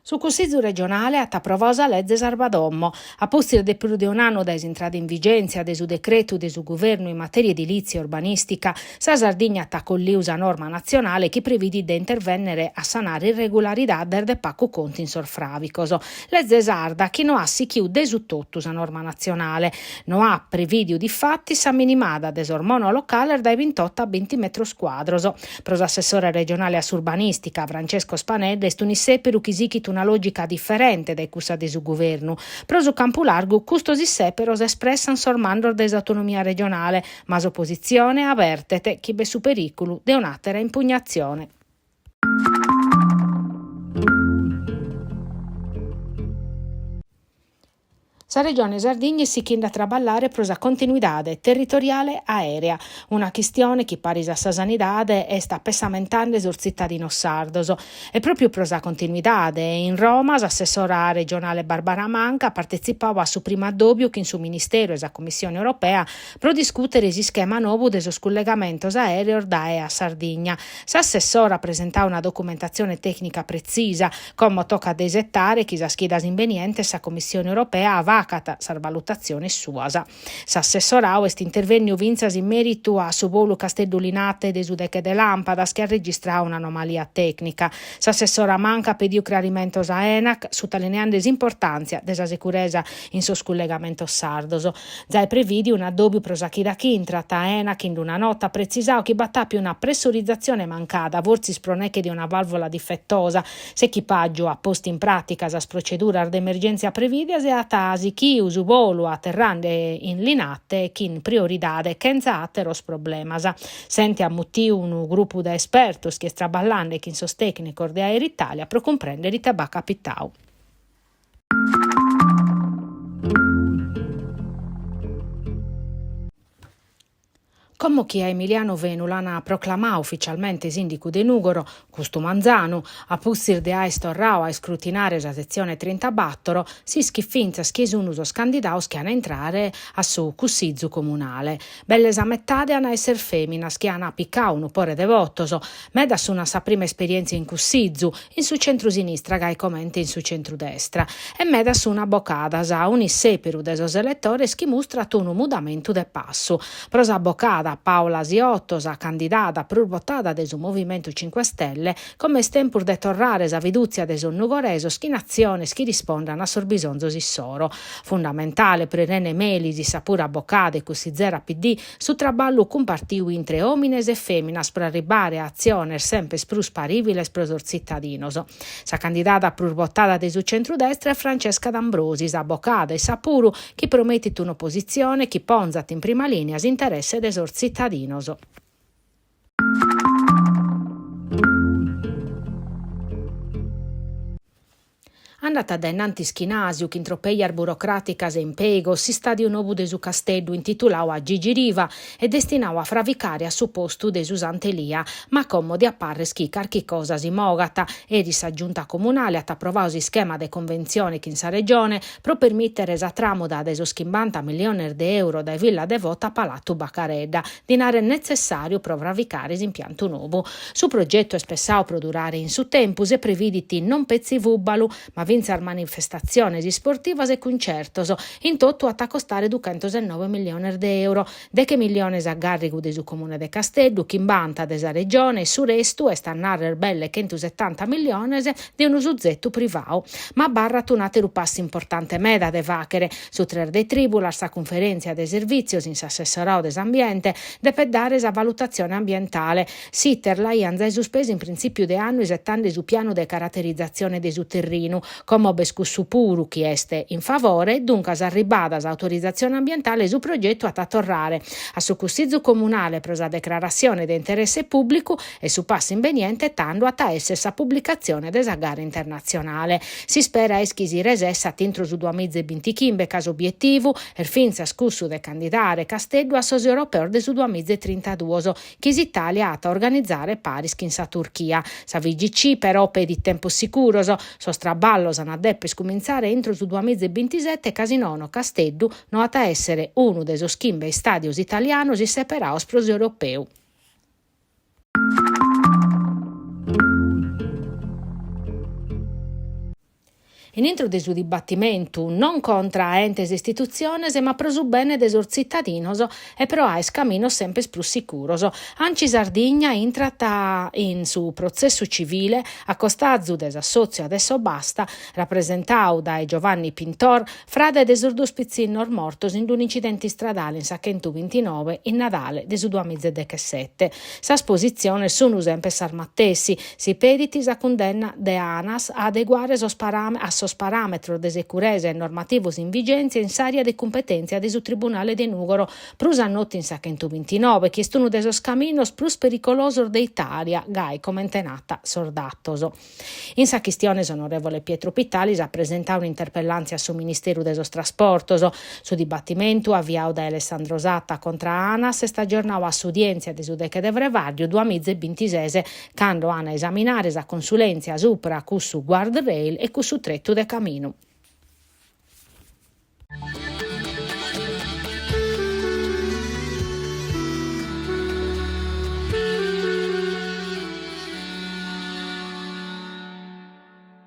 Su Cussizu regionale at aprovau sa leze Sarvadomo, a pustis de prus de un'annu dae s'intrada in vigèntzia de su decretu de su Guvernu in matèria edilìtzia e urbanìstica, sa Sardigna at acolliu sa norma natzionale chi previdit de intervènnere a sanare irregularidades de pacu contu in sos fràbicos. Leze sarda chi no at sichiu de su totu sa norma natzionale. No at prevìdiu difatis sa minimada de sos monolocales dae bintoto a binti metros cuadros. Pro s'assessore regionale a s'urbanìstica, Francesco Spanedda, est un'issèperu chi sichit una lògica diferente dae cussa de su guvernu. Pro su campu largu, custos issèperos espressant sos mandos de s'autonomia regionale, ma s'opositzione avertet chi b'est su perìculu de un'àtera impugnatzione. Sa Regione Sardigna est sichinde a traballare pro sa continuidade territoriale aèrea, una chistione chi paris a sa sanidade est apessamentande sos tzitadinos sardos. E pròpiu pro sa continuidade, in Roma s'assessora regionale Barbara Manca at partetzipau a su primu addòbiu chin su Ministeru e sa Cummissione Europea pro discùtere s'ischema nobu de sos cullegamentos aèreos dae a Sardigna. S'assessora at presentau una documentatzione tècnica pretzisa, Como tocat de isetare chi sas chidas imbenientes sa Commissione Europea facat sas valutatziones suas. S'assessorau est intervènniu fintzas in mèritu a su bolu Casteddu-Linate de su deche de làmpadas chi at registrau un'anomalia tècnica. S'assessora Manca at pediu crarimentos a ENAC, sutalineande s'importàntzia de sa securesa in sos cullegamentos sardos. Zai prevìdiu un'addòbiu pro sa chida chi intrat, ENAC in una nota at pretzisau chi b'at àpiu una pressurizatzione mancada, fortzis pro neche de una vàlvola difetosa. S'echipàgiu at postu in pràtica sas proceduras de emergèntzia prevìdias e at sichiu su bolu aterrande in Linate chin prioridade chentza àteros problemas. S'ente at mutiu unu grupu de espertos chi est traballande chin sos tècnicos de Aeritalia pro cumprèndere ite b'at capitau. Como chi a Emiliano Fenu l'an proclamau ufficialmente sìndicu de Nùgoro, custu manzanu, a pustis de aer torrau a iscrutinare sa setzione trintabatoro, s'ischit fintzas chie sun sos candidaos chi an a intrare a su Cussizu Comunale. Belle sa metade an a esser fèminas chi an picau unu pore de votos, Medas sun a sa prima esperièntzia in Cussizu, in su centru-sinistra gai comente in su centru-destra, e medas sun abocadas, un'issèperu de sos eletores chi mustrat unu mudamentu de passu. Pro s'abocada Paola Siotto, sa candidada prus votada de su Movimentu Cinque Stelle, como est tempus de torrare sa fidùtzia de sos nugoresos chin atziones chi rispondan a sos bisonzos issoro. Fundamentale pro Irene Melis, issa puru abocada e cussizera PD, Su traballu cumpartiu intre òmines e fèminas pro arribbare a atziones semper prus parìviles pro sos tzitadinos. Sa candidada prus votada de su centrudestra est Francesca D'Ambrosi, s'abocada issa puru, chi promitit un'opositzione chi ponzat in prima lìnia s'interesse de sos tzitadinos. Andat a dae innantis chin àsiu, chin tropellas burocràticas e impèigos, s'istàdiu nobu de su Casteddu, intitulau a Gigi Riva e destinau a fravicare a su postu de su Sant'Elia. Ma como diat parrer chi carchi cosa si mogat. Eris sa Giunta Comunale at aprovau s'ischema de conventzione chin sa Regione pro permìtere sa tràmuda de sos chimbanta milliones de euro dae Villa Devota a Palatu Bacaredda, dinare netzessàriu pro fravicare s'impiantu nobu. Su progetu est pessau pro durare in su tempus e previdit non petzi fùbalu, ma fintzas manifestatziones isportivas e cuncertos. In totu at a costare duchentos e noe milliones de euro, deche milliones a gàrrigu de su Comune de Casteddu, chimbanta de sa Regione e su restu, est a nàrrere belle chentusetanta milliones, de unu suzetu privau. Ma abarrat un'àteru passu importante meda de fàghere, Su tres de trìbulas sa cunferèntzia de servìtzios in s'assessorau de s'ambiente depet dare sa valutatzione ambientale. S'iter l'aiant zai suspesu in printzìpiu de annu isetande su pianu de caraterizatzione de su terrinu. Como b'est cussu puru chi est in favore e duncas arribada s'autorizatzione ambientale su progetu at a torrare a su Cussizu Comunale pro sa decrarassione de interesse pùblicu e su passu imbeniente tando at a èssere sa publicatzione de sa gara internatzionale. S'ispera est chi si resessat intro su duamiza e bintichimbe ca s'obietivu est fintzas cussu de candidare Casteddu a sos Europeos de su duamiza e trintaduos, chi s'Itàlia at a organizare paris chin sa Turchia. Sa FIGC però pedit tempos sicuros, sos traballos an a deper cumintzare intro su duamiza e bintisete ca si nono Casteddu no at a èssere unu de sos chimbe istàdios italianos isseperados pro s'Europeu. In intro de su dibattimentu, non contra a entes e istitutziones, ma pro su bene de sos tzitadinos e pro aer caminos semper prus sicuros. Anci Sardigna intrat in su protzessu civile a costazu de s'assòtziu Adesso Basta, rapresentadu dae Giovanni Pintor, frade de sos duos pitzinnos mortos in un'incidente istradale in sa chentubintinove in Nadale de su duamiza e dechesete. Sas positziones sunt semper sas matessi, si pedit sa cundenna de Anas a adeguare sos a sos paràmetros de securesa e normativos in vigèntzia in s'àrea de cumpetèntzia de su Tribunale de Nùgoro, prus a notu in sa chentubintinove, chi est unu de sos caminos prus pericolosos de Itàlia, gai comente nant sos datos. In sa chistione s'onorèvole Pietro Pittalis at presentadu un'interpellàntzia a su Ministeru de sos Trasportos. Su dibatimentu, aviadu dae Alessandro Satta contra a Anas, est agiornadu a s'udièntzia de su deche de frevàrgiu duamiza e bintises, cando an a esaminare sa consulèntzia supra cussu guardrail e cussu tretu de caminu.